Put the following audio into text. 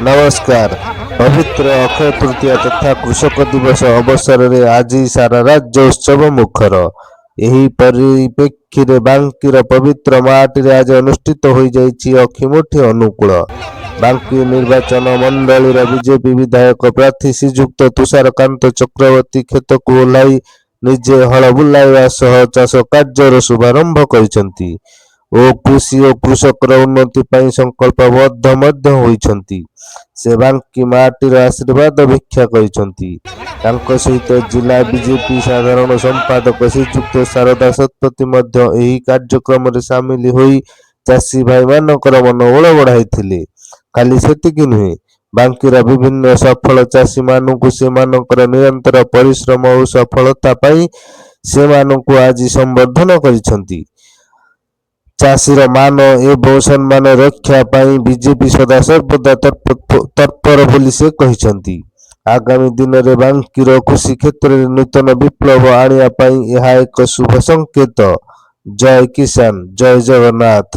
ନମସ୍କାର। ପବିତ୍ର ଅକ୍ଷୟ ତୃତୀୟା ତଥା କୃଷକ ଦିବସ ଅବସରରେ ଆଜି ସାରା ରାଜ୍ୟ ଉତ୍ସବ ମୁଖର। ଏହି ପରିପ୍ରେକ୍ଷୀରେ ବାଙ୍କୀର ପବିତ୍ର ମାଟିରେ ଆଜି ଅନୁଷ୍ଠିତ ହୋଇଯାଇଛି ଅଖିମୁଠି ଅନୁକୂଳ। ବାଙ୍କୀ ନିର୍ବାଚନ ମଣ୍ଡଳୀର ବିଜେପି ବିଧାୟକ ପ୍ରାର୍ଥୀ ଶ୍ରୀଯୁକ୍ତ ତୁଷାରକାନ୍ତ ଚକ୍ରବର୍ତ୍ତୀ କ୍ଷେତକୁ ଓହ୍ଲାଇ ନିଜେ ହଳ ବୁଲାଇବା ସହ ଚାଷ କାର୍ଯ୍ୟର ଶୁଭାରମ୍ଭ କରିଛନ୍ତି ଓ କୃଷି ଓ କୃଷକର ଉନ୍ନତି ପାଇଁ ସଂକଳ୍ପବଦ୍ଧ ମଧ୍ୟ ହୋଇଛନ୍ତି। ସେ ବାଙ୍କୀ ମାଟିର ଆଶୀର୍ବାଦ ଭିକ୍ଷା କରିଛନ୍ତି। ତାଙ୍କ ସହିତ ଜିଲ୍ଲା ବିଜେପି ସାଧାରଣ ସମ୍ପାଦକ ଶ୍ରୀଯୁକ୍ତ ଶାରଦା ଶତପଥୀ ମଧ୍ୟ ଏହି କାର୍ଯ୍ୟକ୍ରମରେ ସାମିଲ ହୋଇ ଚାଷୀ ଭାଇମାନଙ୍କର ମନୋବଳ ବଢ଼ାଇଥିଲେ। ଖାଲି ସେତିକି ନୁହେଁ, ବାଙ୍କୀର ବିଭିନ୍ନ ସଫଳ ଚାଷୀମାନଙ୍କୁ ସେମାନଙ୍କର ନିରନ୍ତର ପରିଶ୍ରମ ଓ ସଫଳତା ପାଇଁ ସେମାନଙ୍କୁ ଆଜି ସମ୍ବର୍ଦ୍ଧନ କରିଛନ୍ତି। ଚାଷୀର ମାନ ଏବଂ ସମ୍ମାନ ରକ୍ଷା ପାଇଁ ବିଜେପି ସଦାସର୍ବଦା ତତ୍ପର ବୋଲି ସେ କହିଛନ୍ତି। ଆଗାମୀ ଦିନରେ ବାଙ୍କୀର କୃଷି କ୍ଷେତ୍ରରେ ନୂତନ ବିପ୍ଳବ ଆଣିବା ପାଇଁ ଏହା ଏକ ଶୁଭ ସଂକେତ। ଜୟ କିଷାନ, ଜୟ ଜଗନ୍ନାଥ।